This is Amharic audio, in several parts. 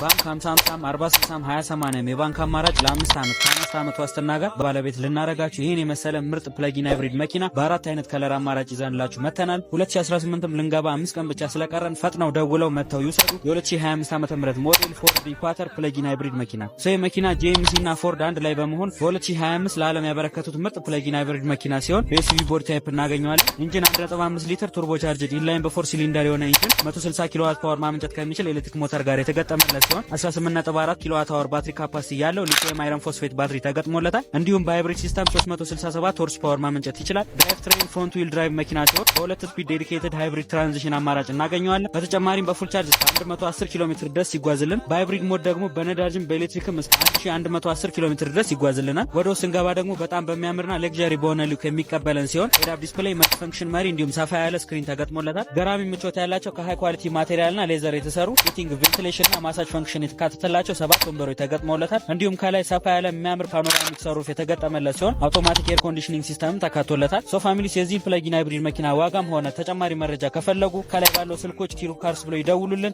ባንክ 50 50፣ 40 60፣ 20 80 የባንክ አማራጭ ለ5 ዓመት ከ5 ዓመት ዋስትና ጋር ባለቤት ልናረጋችሁ ይህን የመሰለ ምርጥ plug-in hybrid መኪና በአራት አይነት color አማራጭ ይዘንላችሁ መተናል። 2018ም ልንገባ 5 ቀን ብቻ ስለቀረን ፈጥነው ደውለው መጥተው ይውሰዱ። የ2025 ዓ.ም ሞዴል ፎርድ ኢኳተር plug-in hybrid መኪና። So ይህ መኪና ጂኤምሲ እና ፎርድ አንድ ላይ በመሆን በ2025 ለዓለም ያበረከቱት ምርጥ plug-in hybrid መኪና ሲሆን በ SUV body type እናገኘዋለን። Engine 1.5 ሊትር turbo charged inline በ four cylinder የሆነ engine 160 kilowatt power ማመንጨት ከሚችል ኤሌክትሪክ ሞተር ጋር የተገጠመለት ሲሆን 18.4 kilowatt hour battery capacity ያለው lithium iron phosphate ባትሪ ተገጥሞለታል። እንዲሁም በ hybrid system 367 horse power ማመንጨት ይችላል። Drive train front wheel drive መኪና ሲሆን በሁለት speed dedicated hybrid transmission አማራጭ እናገኘዋለን። በተጨማሪም በ full charge እስከ 110 ኪሎ ሜትር ድረስ ሲጓዝልን፣ በ hybrid mode ደግሞ በነዳጅም በኤሌክትሪክም እስከ 1110 ኪሎ ሜትር ድረስ ይጓዝልናል። ወደ ውስጥ ስንገባ ደግሞ በጣም በሚያምርና luxury በሆነ look የሚቀበለን ሲሆን head-up display፣ multifunction መሪ እንዲሁም ሰፋ ያለ screen ተገጥሞለታል። ገራሚ ምቾት ያላቸው ከ high quality material ና leather የተሰሩ heating፣ ventilation ና massage function የተካተተላቸው ሰባት ወንበሮች ተገጥመውለታል። እንዲሁም ከላይ ሰፋ ያለ የሚያምር panoramic sunroof የተገጠመለት ሲሆን automatic air conditioning system ተካቶለታል። So families፣ የዚህን plug-in hybrid መኪና ዋጋም ሆነ ተጨማሪ መረጃ ከፈለጉ ከላይ ባለው ስልኮች ኪሩ ካርስ ብለው ይደውሉልን።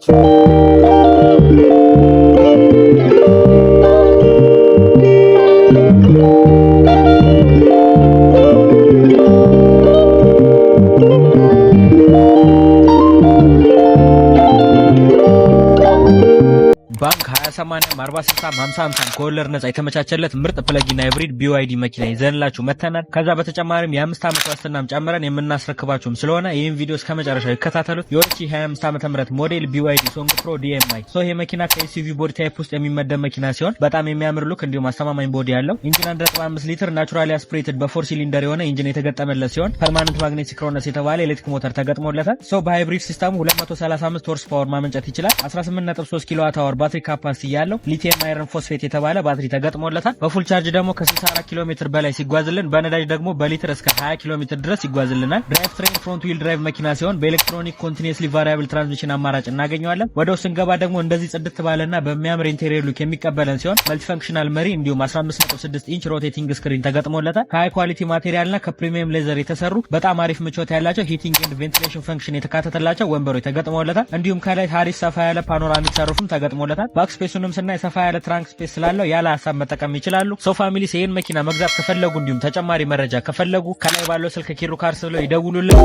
ባንክ 20 80፣ 40 60፣ 50 50 ከወለድ ነጻ የተመቻቸለት ምርጥ plug-in hybrid BYD መኪና ይዘንላችሁ መተናል። ከዛ በተጨማሪም የ5 ዓመት ዋስትናም ጨምረን የምናስረክባችሁም ስለሆነ ይህን ቪዲዮ እስከ መጨረሻው ይከታተሉት። የ2025 ዓ.ም ሞዴል BYD Song Pro DM-i። So ይሄ መኪና ከ SUV body type ውስጥ የሚመደብ መኪና ሲሆን በጣም የሚያምር look እንዲሁም አስተማማኝ body ያለው፣ engine 1.5 ሊትር naturally aspirated በ four cylinder የሆነ engine የተገጠመለት ሲሆን permanent magnet synchronous የተባለ ኤሌክትሪክ ሞተር ተገጥሞለታል። So በ hybrid system ኡ 235 horse power ማመንጨት ይችላል። 18.3 kilowatt hour battery capacity ያለው lithium iron phosphate የተባለ ባትሪ ተገጥሞለታል። በ full charge ደግሞ ከ64 ኪሎ ሜትር በላይ ሲጓዝልን በነዳጅ ደግሞ በሊትር እስከ 20 ኪሎ ሜትር ድረስ ይጓዝልናል። Drive train front wheel drive መኪና ሲሆን በ electronic continuously variable transmission አማራጭ እናገኘዋለን። ወደ ውስጥ ስንገባ ደግሞ እንደዚህ ጽድት ባለና በሚያምር interior look የሚቀበለን ሲሆን multifunctional መሪ እንዲሁም 15.6 inch rotating screen ተገጥሞለታል። ከ high quality material ና ከ premium leather የተሰሩ በጣም አሪፍ ምቾት ያላቸው heating and ventilation function የተካተተላቸው ወንበሮች ተገጥመውለታል። እንዲሁም ከላይ አሪፍ ሰፋ ያለ panoramic sunroof ም ተገጥሞለታል። Back space ኡንም ስናይ ሰፋ ያለ trunk space ስላለው ያለ ሀሳብ መጠቀም ይችላሉ። So families፣ ይህን መኪና መግዛት ከፈለጉ እንዲሁም ተጨማሪ መረጃ ከፈለጉ ከላይ ባለው ስልክ ኪሩ ካርስ ብለው ይደውሉልን።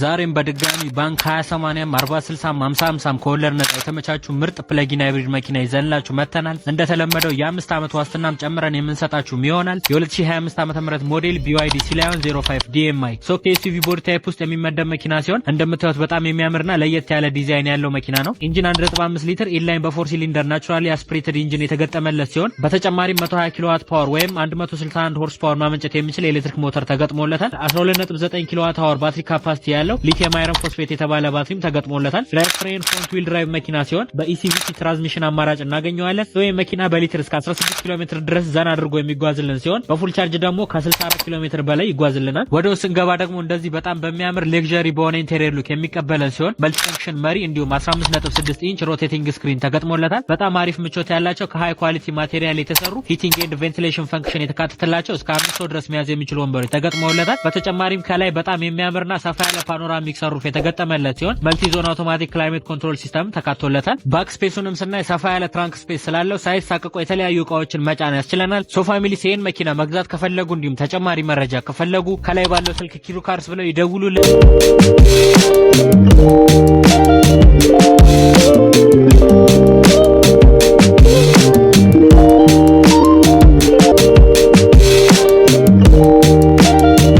ዛሬም በድጋሚ ባንክ 20 80፣ 40 60፣ 50 50 ከወለድ ነጻ የተመቻቹ ምርጥ plug-in hybrid መኪና ይዘንላችሁ መተናል። እንደተለመደው የ5 ዓመት ዋስትናም ጨምረን የምንሰጣችሁም ይሆናል። የ2025 ዓ.ም ሞዴል BYD Sealion 05 DM-i። So ከ SUV body type ውስጥ የሚመደብ መኪና ሲሆን እንደምታዩት በጣም የሚያምርና ለየት ያለ ዲዛይን ያለው መኪና ነው። Engine 1.5 ሊትር inline በ four cylinder naturally aspirated engine የተገጠመለት ሲሆን በተጨማሪም 120 kilowatt power ወይም 161 horse power ማመንጨት የሚችል የኤሌክትሪክ ሞተር ተገጥሞለታል። 12.9 kilowatt hour battery capacity ያለው lithium iron phosphate የተባለ ባትሪም ተገጥሞለታል። Drive train front wheel drive መኪና ሲሆን በ eCVT transmission አማራጭ እናገኘዋለን። ይህ መኪና በሊትር እስከ 16 ኪሎ ሜትር ድረስ ዘና አድርጎ የሚጓዝልን ሲሆን በ full charge ደግሞ ከ64 ኪሎ ሜትር በላይ ይጓዝልናል። ወደ ውስጥ ስንገባ ደግሞ እንደዚህ በጣም በሚያምር luxury በሆነ interior look የሚቀበለን ሲሆን multifunction መሪ እንዲሁም 15.6 inch rotating screen ተገጥሞለታል። በጣም አሪፍ ምቾት ያላቸው ከ high quality material የተሰሩ heating and ventilation function የተካተተላቸው እስከ አምስት ሰው ድረስ መያዝ የሚችሉ ወንበሮች ተገጥመውለታል። በተጨማሪም ከላይ በጣም የሚያምርና ሰፋ ያለ panoramic sunroof የተገጠመለት ሲሆን multi zone automatic climate control system ተካቶለታል። Back space ኡንም ስናይ ሰፋ ያለ trunk space ስላለው ሳይሳቀቁ የተለያዩ እቃዎችን መጫን ያስችለናል። So families፣ ይህን መኪና መግዛት ከፈለጉ እንዲሁም ተጨማሪ መረጃ ከፈለጉ ከላይ ባለው ስልክ ኪሩ ካርስ ብለው ይደውሉልን።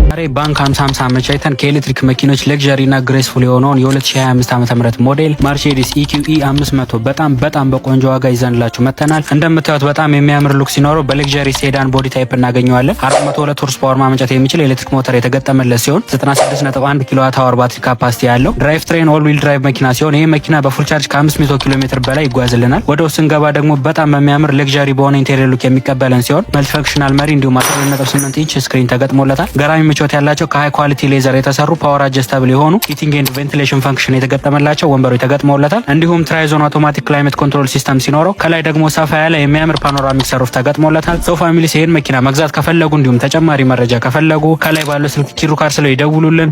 ዛሬ ባንክ 50 50 አመቻችተን ከኤሌክትሪክ መኪኖች luxury እና graceful የሆነውን የ2025 ዓ.ም ሞዴል ማርሴዲስ EQE 500 በጣም በጣም በቆንጆ ዋጋ ይዘንላችሁ መተናል። እንደምታዩት በጣም የሚያምር look ሲኖረው በ luxury sedan body type እናገኘዋለን። 402 horse power ማመንጨት የሚችል ኤሌክትሪክ ሞተር የተገጠመለት ሲሆን 96.1 kilowatt hour battery capacity ያለው drive train all wheel drive መኪና ሲሆን ይህ መኪና በ full charge ከ500 ኪሎ ሜትር በላይ ይጓዝልናል። ወደ ውስጥ ስንገባ ደግሞ በጣም በሚያምር luxury በሆነ interior look የሚቀበለን ሲሆን multifunctional መሪ እንዲሁም 12.8 inch screen ተገጥሞለታል። ገራሚ ምቾት ያላቸው ያላቸው፣ ከ high quality leather የተሰሩ፣ power adjustable የሆኑ፣ heating and ventilation function የተገጠመላቸው ወንበሮች ተገጥመውለታል። እንዲሁም tri-zone automatic climate control system ሲኖረው ከላይ ደግሞ ሰፋ ያለ የሚያምር panoramic sunroof ተገጥሞለታል። So families፣ ይህን መኪና መግዛት ከፈለጉ እንዲሁም ተጨማሪ መረጃ ከፈለጉ ከላይ ባለው ስልክ ኪሩ ካር ስለው ይደውሉልን።